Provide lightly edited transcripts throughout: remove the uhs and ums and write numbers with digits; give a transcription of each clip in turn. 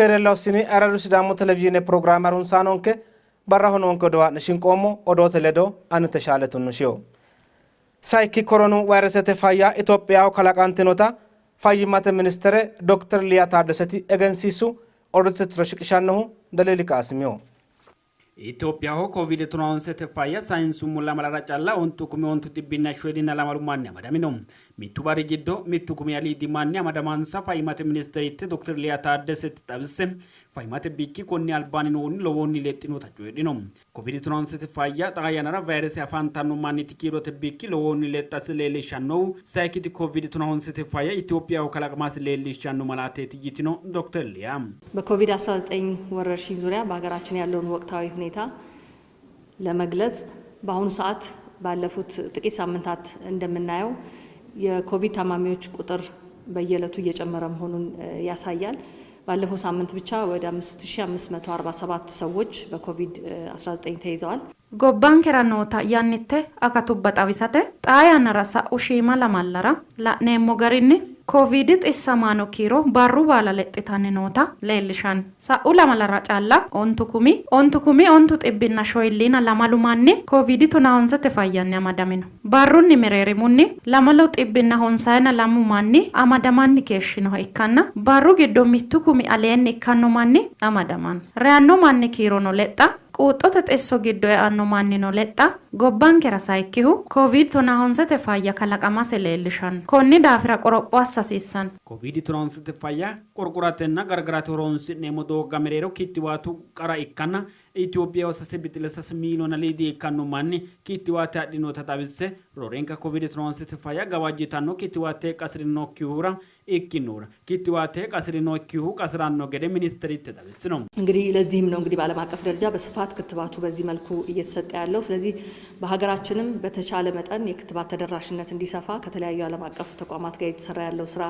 Keerella hossini ayirradu Sidaamu televizhiine pirogiraame harunsaanonke barraho noonke odoo haa'ne shinqoommo odoote ledo ani Teshaale Tunnushiho. Sayikki koronu vayiresete fayya Itophiyaho kalaqantinota Fayyimmate ministere Dokter Liya Taaddeseti egensiissu. Odoote tiro shiqishannohu Deleeli Qaasimiho. Itophiyaho Covid tonaaonsete fayya sayinsummo lamalara calla ontu kumi ontu xibbinna shoylinna lamalu manni amadamino. Mittu barri giddo mittu kumi aliidi manni amadamansa Fayyimate ministeritte Dokter Liya Taaddeseti xawisse, fayyimate bikki konni albaanni noonni lowohunni lexxinota coyidhino. Covid tonaaonsete fayya xaa yannara vayrese afantanno manniti kiirote bikki lowohunni lexxasi leellishshannohu sayikkiti Covid tonaaonsete fayya Itophiyaho kalaqamasi leellishshanno malaateeti yitino Dokter Liya. በኮቪድ 19 ወረርሽኝ ዙሪያ በሀገራችን ያለውን ወቅታዊ ሁኔታ ለመግለጽ በአሁኑ ሰዓት ባለፉት ጥቂት ሳምንታት እንደምናየው የኮቪድ ታማሚዎች ቁጥር በየዕለቱ እየጨመረ መሆኑን ያሳያል። ባለፈው ሳምንት ብቻ ወደ 5547 ሰዎች በኮቪድ 19 ተይዘዋል። Gobbankera noota yannitte akatubba xawisate xaa yannara sa'u shiima lamallara la'neemmo garinni Kooviidi xissamaano kiiro barru baala lexxitanni noota leellishanno. Sa'u lamalara calla ontu kumi, ontu kumi ontu xibbinna shoyilliina lamalu manni Kooviidi tonaahonsete fayyanni amadamino. Barrunni mereerimunni lamalu xibbinna honsayina lamu manni amadamanni keeshshinoha ikkanna barru giddo mittu kumi aleenni ikkanno manni amadamanno. Reyanno manni kiirono lexxa Quuxxote xisso giddo eanno mannino lexxa gobbankera sayikkihu Koviid tonaahonsete fayya kalaqamase leellishanno. Konni daafira qoropho assa hasiissanno. Koviidi tonaahonsete fayya qorqoratenna gargarate horoonsi'neemmo doogga mereero kittiwaatu qara ikkanna Itophiyaho sase bixxile sase miiliyoone aliidi ikkanno manni kittiwaate adhinota xawisse, roorenka Koviidi tonaahonsete fayya gawajjitanno kittiwaate qasi'rinokkihura ikkinohura kittiwaate qasi'rinokkihu qasi'ranno gede ministeritte xawissino. እንግዲህ ለዚህም ነው እንግዲህ በዓለም አቀፍ ደረጃ በስፋት ክትባቱ በዚህ መልኩ እየተሰጠ ያለው። ስለዚህ በሀገራችንም በተቻለ መጠን የክትባት ተደራሽነት እንዲሰፋ ከተለያዩ ዓለም አቀፍ ተቋማት ጋር እየተሰራ ያለው ስራ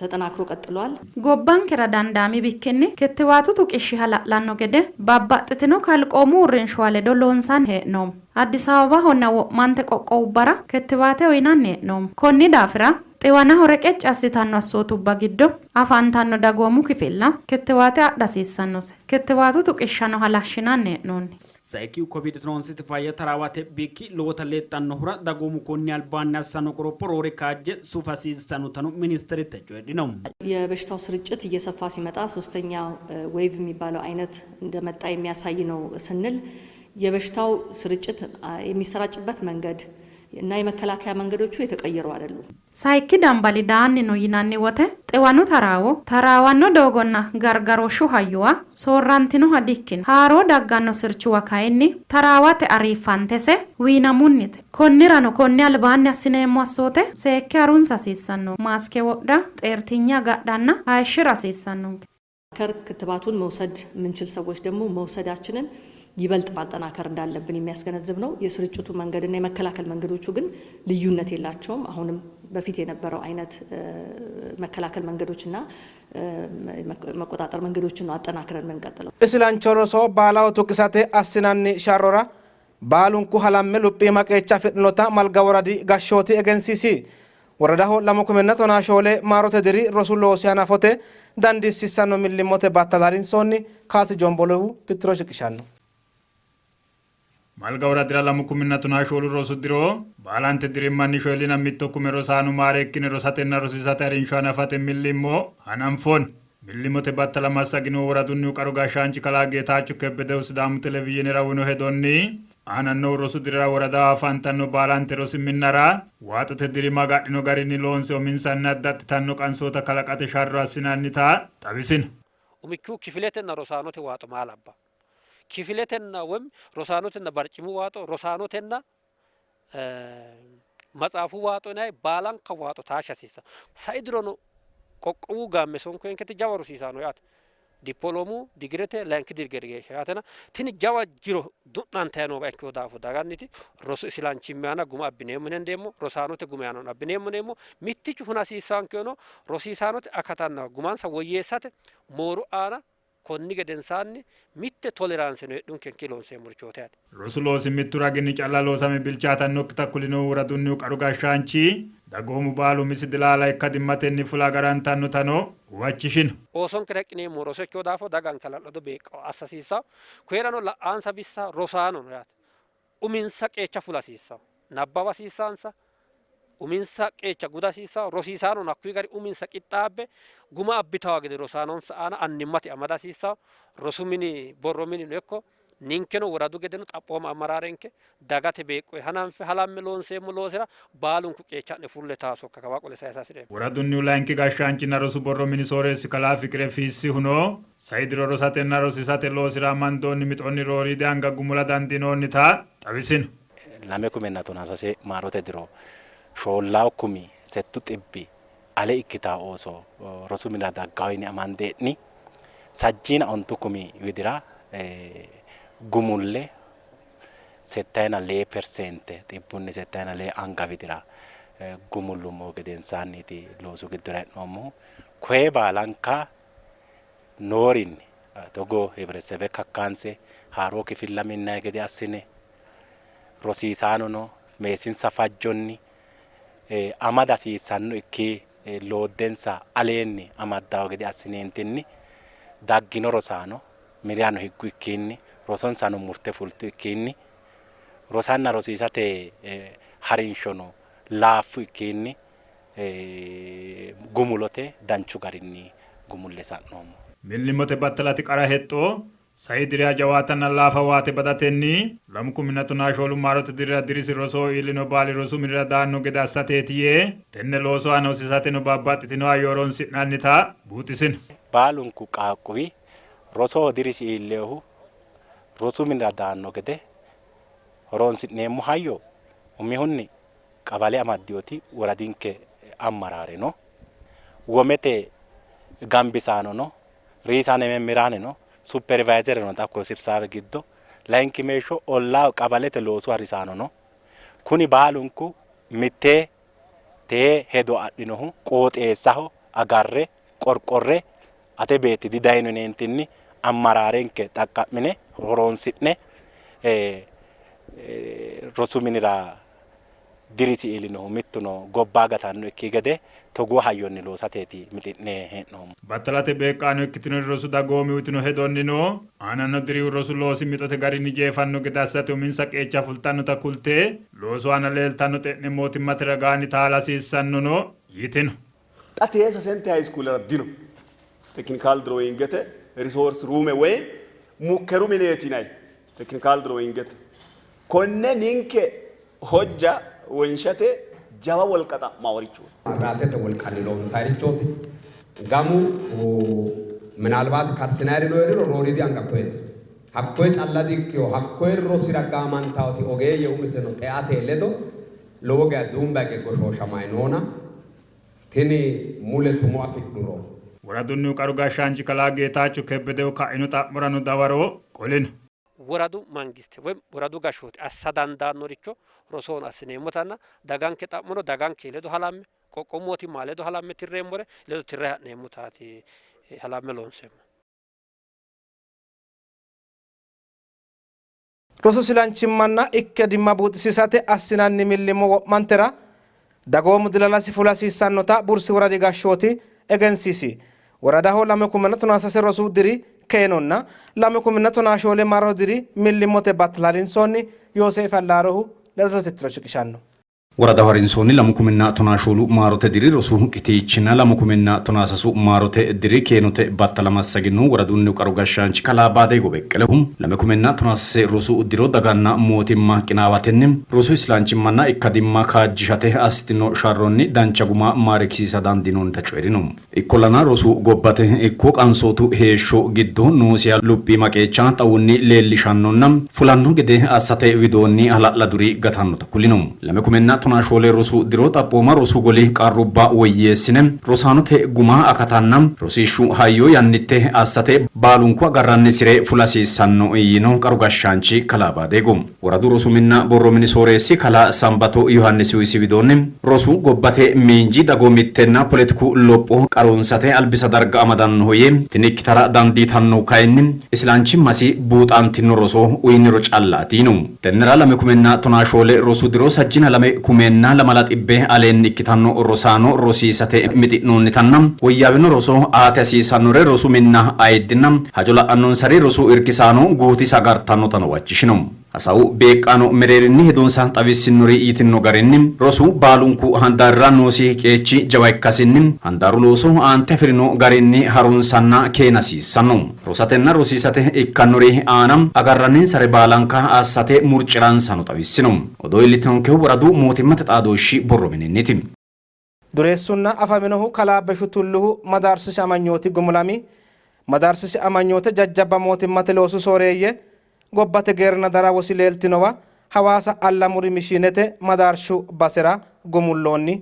ተጠናክሮ ቀጥሏል። Gobbankera dandaami bikkinni kittiwaatu tuqishshi hala'lanno gede babbaxxitino kalqoomu uurrinshuwa ledo loonsanni hee'noommo. Addis Ababahonna wo'mante qoqqowubbara kittiwaate uynanni hee'noommo. Konni daafira Xiwanaho reqecci assitanno assootubba giddo afantanno dagoomu kifilla kittiwaate adha hasiissannose. Kittiwaatu tuqishshano halashshinanni hee'noonni. Sayikkihu Covid tonoonsete fayya taraawate bikki lowota lexxannohura dagoomu konni albaanni assanno qoropho roore kaajje sufa hasiissannotano ministeritte coyidhino. የበሽታው ስርጭት እየሰፋ ሲመጣ ሶስተኛ ዌቭ የሚባለው አይነት እንደመጣ የሚያሳይ ነው ስንል የበሽታው ስርጭት የሚሰራጭበት መንገድ እና የመከላከያ መንገዶቹ የተቀየሩ አይደሉም። Sayikki dambali daanni no yinanni wote xiwanu taraawo, taraawanno doogonna gargarooshshu hayyuwa soorrantinoha dikkino. Haaroo dagganno sirchuwa kayinni taraawate ariiffantese wiinamunnite. Konnirano konni albaanni assineemmo assoote seekke harunsa hasiissannonke. Maaske wodha, xeertinye agadhanna hayishshi'ra hasiissannonke. ክትባቱን መውሰድ የምንችል ሰዎች ደግሞ መውሰዳችንን ይበልጥ ማጠናከር እንዳለብን የሚያስገነዝብ ነው። የስርጭቱ መንገድና የመከላከል መንገዶቹ ግን ልዩነት የላቸውም። አሁንም በፊት የነበረው አይነት መከላከል መንገዶችና መቆጣጠር መንገዶችን ነው አጠናክረን የምንቀጥለው። Isilancho roso baalaho tuqisate assinanni sharrora baalunku halamme luphiima qeecha afidhinota Malga woradi gashshooti egensiisi. Woradaho lamu kuminna tonaa shoole maarote diri rosu loosi hanafote dandiissiissanno millimmote battala harinsoonni. Kaasi Jombolohu tittiro shiqishanno. Malga woradira lamu kuminna tonaa shoolu rosu diro baalante dirimmanni shoolina mitto kume rosaano maareekkine rosatenna rosiisate harinsho hanafate millimmo hananfoonni. Millimmote battala massaginohu woradunnihu qaru gashshaanchi kalaa Geetaacho Kebbedehu Sidaamu Televizhiinera uyino hedonni, aanannohu rosu dirira woradaho afantanno baalante rosi minnara waaxote dirima agadhino garinni loonse uminsanni addaxxitanno qansoota kalaqate sharro assinannita xawisino. Umikkihu kifiletenna rosaanote waaxo maa labba? Kifiletenna woy rosaanotenna barcimu waaxo, rosaanotenna matsaafu waaxo yinanni baalanka waaxo taashsha hasiissanno. Sai dirono qoqqowu gaamme sonkoyinketi jawa rosiisaano yaate. Dippoloomu, digirete, layinki digire geeshsha yaatena tini jawa jiro du'nantanni noowa ikkino daafo daganniti rosu isilanchimma aana guma abbineemmo yine hendeemmo, rosaanote gumi aanano abbineemmo yineemmo. Mittichu huna hasiissankehino rosiisaanote akatanna gumansa woyyeessate mooru aana Konni gedensaanni mitte toleraanseno heedhunkenkki loonseemmorichooti yaate. Rosu loosi mittu raginni calla loosame bilchaatannokkita kulinohu woradunnihu qaru gashshaanchi, dagoomu baalu umisi dilaala ikkadimmatenni fula agarantannotano huwachishino. Oosonkera hexxineemmohu roso ikkino daafo daganke hala'lado beeqqo assa hasiissanno. Koyerano la''ansa bissa rosaanono yaate. Uminsa qeecha fula hasiissanno. Nabbawa hasiissansa, uminsa qeecha guda hasiissanno. Rosiisaanono hakkuyi gari uminsa qixxaabbe guma abbitawo gede rosaanonsa aana annimmate amada hasiissanno. Rosu mini borro minino ikko ninkeno woradu gedeno xaphooma amaraarenke dagate beeqqo hananfe halamme loonseemmo loosira baalunku qeecha'ne fulle taa sokka kawa qole sayisa hasi'reemmo. Woradunnihu layinki gashshaanchinna rosu borro mini sooreessi kalaa Fiqire Fiissihuno sai diro rosatenna rosiisate loosira amandoonni mixonni rooriidi anga gumula dandiinoonnita xawisino. 2013 maarote diro shoollawu kumi settu xibbi ale ikkitanno ooso rosu minira dagganno yine amande hee'ni. Sajjiina ontu kumi widira gumulle settayina lee perseente xibbunni settayina lee anga widira gumullummo gedensaanniiti loosu giddora e'noommohu. Koye baalanka noorinni togo hibretesebe kakkaanse haaroo kifilla minnanni gede assine rosiisaanono meessinsa fajjonni amada hasiissanno ikki looddensa aleenni amaddawo gede assineentinni daggino rosaano mirano higgu ikkiinni rosonsano murte fultu ikkiinni rosanna rosiisate harinshono laaffu ikkiinni gumulote danchu garinni gumulle sa'noommo. Millimmote battalati qara hexxo sai diriha jawaatanna laafa waate badatenni 2014 maarote dirira dirisi rosoho iillino baali rosu minira daanno gede assateeti yee, tenne looso aana hosiisateno babbaxxitino hayyo horonsi'nannita buuxisino. Baalunku qaaqquwi rosoho dirisi iillinohu rosu minira daanno gede horonsi'neemmo hayyo umihunni qabale amaddinoti woradinke ammaraare no, womete gambisaano no, riisaane memmirane no, superivayizere no xa sibsaawe giddo, layinkimeeshsho ollaa qabalete loosu harisaano no. Kuni baalunku mitte tee hedo adhinohu qooxeessaho agarre qorqorre ate beetti didayino yineentinni ammaraarenke xaqqa'mine horonsi'ne rosu minira dirisi iillinohu mittuno gobba gatannokki gede togoo hayyonni loosateeti mixi'ne hee'noommo. Battalate beeqqaano ikkitinori rosu dagoomi uytino hedonnino aananno dirihu rosu loosi mixote garinni jeefanno gede assate uminsa qeecha fultannota kulte, loosu aana leeltanno xe'ne mootimmate ragaanni taala hasiissannono yitino. Xa tee sasente high schoolera dino teknikaal drowingete risoorsi ruume woy mukkeru mineeti yinanni teknikaal drowingete. Konne ninke hojja wonshate jawa wolqa xa'maworichooti. Maabiraatete wolqanni loonsayirichooti. Gamu minaalbaati karsinayirino hee'riro rooriidi anga koyeeti. Hakkoye calla di-ikkino, hakkoye rosira gaamantawoti ogeeyye umiseno xeate ledo lowo geya duumba hige goshooshamay noona tini mule tumo afidhuro. Woradunnihu qaru gashshaanchi kalaa Geetaacho Kebbedehu ka'ino xa'morano dawaro qolino. Woradu mangiste woy woradu gashshooti assa dandaannoricho rosohono assineemmotanna daganke xa'mono daganke ledo halamme qoqqowu mootimma ledo halamme tirreemmore ledo tirre ha'neemmotaati halamme loonseemmo. Rosu silanchimmanna ikkadimma buuxisiisate assinanni millimmo wo'mantera dagoomu dilalasi fula hasiissannota Bursi Woradi Gashshooti egensiisi. Woradaho 2013 rosu diri keenonna 2014 marro diri millimmote battala harinsoonni. Yooseef Allaarohu ledote tiro shiqishanno. Woradaho harinsoonni 2014 maarote diri rosu qitiichinna 2013 maarote diri keenote battala massaginohu woradunnihu qaru gashshaanchi kalaa Baadeego Beqqelehu, 2013 rosu diro daganna mootimma qinaawatenni rosu islanchimmanna ikkadimma kaajjishate assitino sharronni dancha guma maareekkisiisa dandiinoonnita coyi'rino. Ikkollana rosu gobbate ikko qansootu heeshsho giddo noosiha luphiima qeecha xawunni leellishannonna fulanno gede assate widoonni hala'laduri gatannota kulino. tonaa shoole rosu diro xaphooma rosu goli qarrubba woyyeessine rosaanote guma akatanna rosiishshu hayyo yannitte assate baalunku agarrannisire fula hasiissanno yiino qaru gashshaanchi kalaa Baadeego. Woradu rosu minna borro mini sooreessi kalaa Sambato Yohaannisihu isi widoonni, rosu gobbate miinji, dagoomittenna poletiku lopho qaroonsate albisa darga amadannoho yee, tini ikkitara dandiitannohu kayinni isilanchimmasi buuxantino roso uyniro callaati yiino. Tennera 2014 rosu diro sajjina lame kumenna lamala xibbe aleenni ikkitanno rosaano rosiisate mixi'noonnitanna woyyaawino roso aate hasiisannore rosu minna ayiddinna hajo la'annonsari rosu irkisaano guutisa agartannotano huwachishino. Hasaawu beeqqaano mereerinni hedonsa xawissinnori yitinno garinni, rosu baalunku handaarira noosi qeechi jawa ikkasinni handaaru looso aante afi'rino garinni harunsanna keena hasiissanno. Rosatenna rosiisate ikkannori aana agarranninsare baalanka assate murci'ransano xawissino. Odoo iillitinonkehu woradu mootimmate xaadooshshi borro mininniiti. Dureessunna afaminohu kalaa Beshu Tulluhu madaarsisi amanyooti gumulami. Madaarsisi amanyoote jajjabba mootimmate loosu sooreeyye, gobbate geerranna darawosi leeltinowa Hawaasa Allamuri Mishiinete madaarshu basera gumulloonni.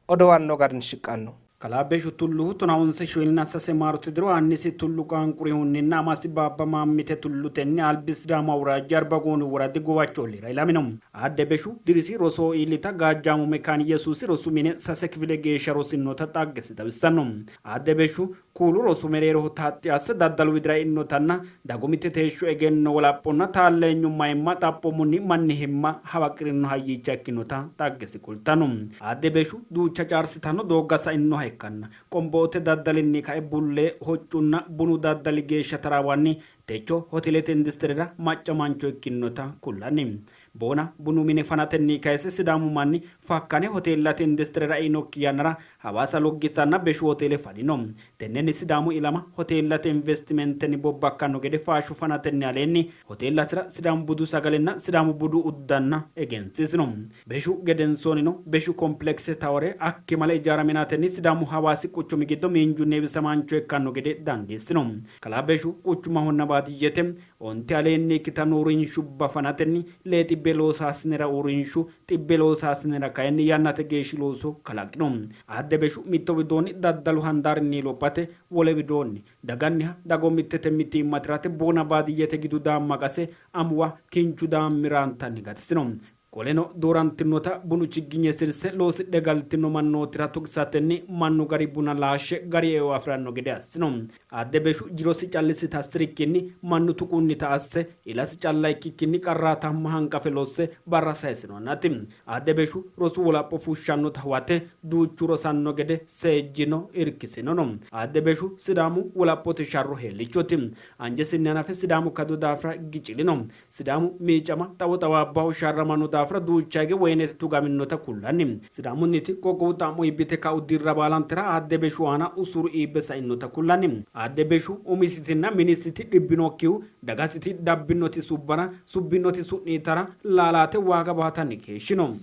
Odowanno garinni shiqqanno. Kalaa Beshu Tulluhu tonahonse shoyilina sase maarote diro annisi Tullu Qaanqurihunninna amasi Baabba Maammite Tullutenni albi Sidaamu Awuraajji Arbagooni woradi Gowacho olliira ilamino. Aadde Beshu dirisi rosoho iillita Gaajjaamu Mekaani Yesuusi rosu mine sase kifile geeshsha rosinnota xaggesi xawissanno. Aadde Beshu Kuulu rosu mereeroho taxxi asse daddalu widira e'inotanna dagomittete heeshsho egenno wolaphonna taalleenyu mayimma xaphoomunni mannihimma hawaqi'rino hayyicha ikkinota xaggesi kultanno. Aadde Beshu duucha caarsitanno doogga sainnoha ikkanna qomboote daddalinni kae bullee, hoccunna bunu daddali geeshsha taraawanni techo hoteelete industirera macca mancho ikkinnota kullanni. Boona bunu mine fanatenni kayse Sidaamu manni fakkane hoteellate industirera einokki yannara Hawaasa Loggitanna Beshu Hoteele fanino. Tennenni Sidaamu ilama hoteellate investimentenni bobbakkanno gede faasho fanatenni aleenni hoteellasira Sidaamu budu sagalenna Sidaamu budu uddanna egensiisino. Beshu gedensoonnino Beshu Kompileekse Tawore akkimale ijaara minatenni Sidaamu Hawaasi quchumi giddo miinjunni heewisamaancho ikkanno gede dandiissino. Kalaa Beshu quchumahonna baadiyyete Onte aleenni ikkitanno uurrinshubba fanatenni lee xibbe loosaasinera uurrinshu, xibbe loosaasinera kayinni yannate geeshshi looso kalaqino. Aadde Beshu mitto widoonni daddalu handaarinni lophate, wole widoonni daganniha dagoomittete mitiimma tirate boona baadiyyete gidu daamma qase amuwa kinchu daammi raantanni gatisino. Qoleno doorantinota bunu chigginye sirse loosidhe galtino mannootira tuqisatenni mannu gari buna laashshe gari eo afi'ranno gede assino. Aadde Beshu jirosi callisita assi'rikkinni mannu tuqunnita asse ilasi calla ikkikkinni qarraataamma hanqafe losse barra sayisino annaati. Aadde Beshu rosu wolapho fushshannota huwate duuchu rosanno gede seejjino, irkisinono. Aadde Beshu Sidaamu wolaphote sharro heellichooti. Anjesinni hanafe Sidaamu kado daafira gicilino. Sidaamu miicama xawo xawaabbaho sharramanno daafira duucha hige woyinete tugaminota kullanni. Sidaamunniti qoqqowu xa'mo iibbite ka'u dirra baalantera Aadde Beshu aana usuru iibbe sainnota kullanni. Aadde Beshu umisitinna minisiti dhibbinokkihu dagasiti dabbinoti subbara, subbinoti su'niitara laalaate waaga baatanni keeshshino.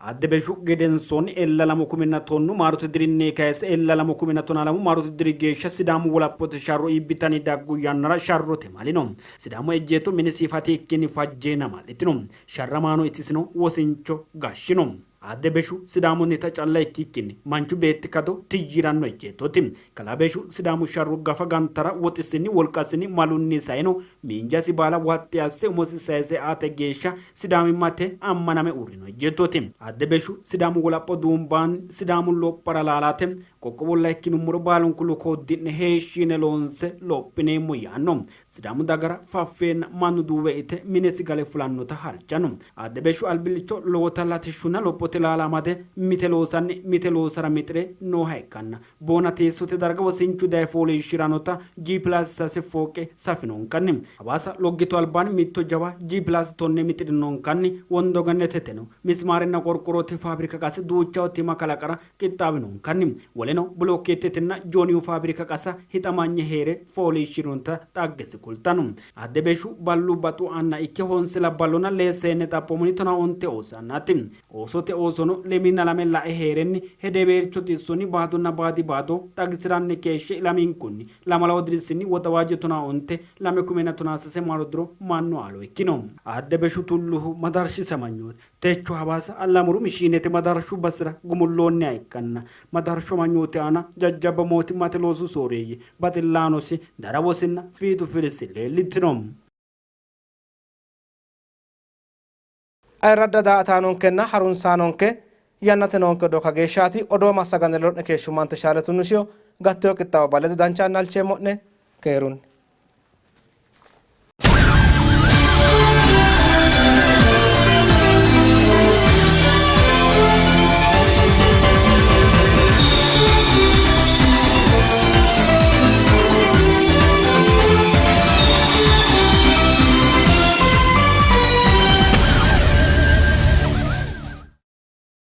Aadde Beshu gedensoonni ella lamu kuminna tonnu maarote dirinni kayise ella lamu kuminna tonaa lamu maarote diri geeshsha Sidaamu wolaphote sharro iibbitanni daggu yannara sharrote malino. Sidaamu ejjeetto minisi fatiikkinni fajjeena ma'litino. Sharramaano itisino, wosincho gashshino. Aadde Beshu Sidaamunnita calla ikkikkinni manchu beetti kado tiyyi'ranno ejjeettooti. Kalaa Beshu Sidaamu sharro gafa gantara woxisinni, wolqasinni, malunni saeno miinjasi baala waxxi asse umosi sayise aate geeshsha Sidaamimmate ammaname uurrino ejjeettooti. Aadde Beshu Sidaamu wolapho duumbaanni Sidaamu lophara laalaate qoqqowolla ikkinummoro baalunku luko uddi'ne heeshshi yine loonse lophineemmo yaanno. Sidaamu dagara faffeenna mannu duuwe ite minesi gale fulannota halchanno. Aadde Beshu albillicho lowota latishshunna lophote laala amade mite loosanni mite loosara mixi're nooha ikkanna Boona teessote darga wosinchu daye fooliishshi'rannota G plus sase fooqe safinonkanni. Hawaasa Loggito albaanni mitto jawa G plus tonne mixidhinonkanni. Wondo Genneteteno mismaarenna qorqorrote faabrika qase duucha tima kalaqara qixxaawinonkanni. Woleno bilookkeettetenna jooniyu faabrika qasa hixamanye hee're fooliishshi'rinota xaggesi kultanno. Aadde Beshu ballu baxu anna ikke honse labballonna lee seenne xaphoomunni 15 ooso annaati. Oosote oosono lemiina lame lae hee'renni hedeweelcho xissonni baadonna baadi baado xagisi'ranni keeshshe ilaminkunni lamalawo dirisinni Woxawaajje 15 2013 maaro diro mannu aalo ikkino. Addebeshu Tulluhu madaarshisi amanyooti techo Hawaasa Allamuru Mishiinete madaarshu basera gumulloonniha ikkanna madaarshu amanyooti aana jajjabba mootimmate loosu sooreeyye, baxillaanosi, darawosinna fiixu firisi leellitino. Ayirradda daa''ataanonkenna harunsaanonke yannate noonke odoo kageeshshaati. Odoo massaganni ledo'ne keeshshummante Shaale Tunnushiyo gattino qixxaawo baledo dancha yanna halcheemmo'ne. Keerunni.